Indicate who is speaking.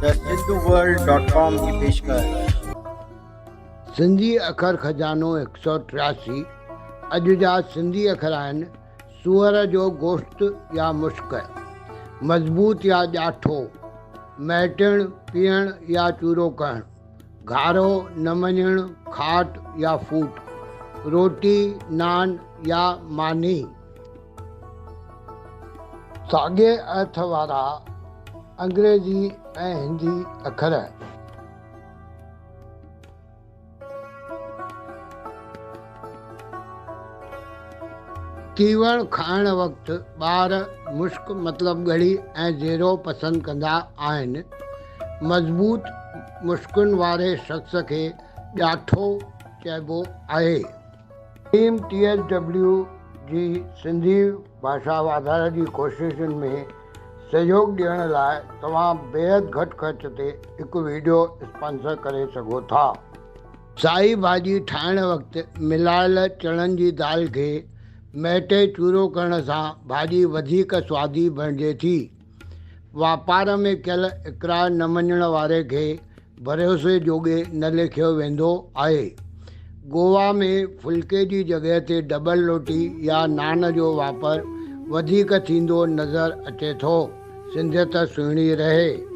Speaker 1: The Sindhu world dot com جي پيشڪش.
Speaker 2: سنڌي اکر خزانو 183، اڄ جا سنڌي اکر آهن، سوئر جو گوشت يا مشڪ، مضبوط يا ڄاٺو، مهٽڻ، پيئڻ يا چورو ڪرڻ، گهارو، نه مڃڻ، کاٽ يا ڦوٽ، روٽي، نان يا ماني. ساڳئي ارٿ وارا انگريزي ۽ هندي اکر. تيوڻ کائڻ وقت ٻار مشڪ مطلب ڳڙي ۽ زيرو پسند ڪندا آهن. مضبوط مشڪن واري شخص کي ڄاٺو چئبو آهي. ٽيم ٽي ايس ڊبليو جي سنڌي ڀاشا واڌاري جي ڪوششن ۾ سهيوڳ ڏيڻ لاء توهان بيحد گهٽ خرچ تي هڪ وڊيو اسپانسر ڪري سگهو ٿا. سائي ڀاڄي ٺاهڻ وقت ملايل چڻن جي دال کي مهٽي چورو ڪرڻ سان ڀاڄي وڌيڪ سوادي بڻجي ٿي. واپار ۾ ڪيل اقرار نه مڃڻ واري کي ڀروسي جوڳي نه ليکيو ويندو آهي. گوا ۾ ڦلڪي جي جڳهه تي ڊبل روٽي يا نان جو واپر وڌيڪ ٿيندو نظر اچي ٿو. سنڌيت سهڻي رهي.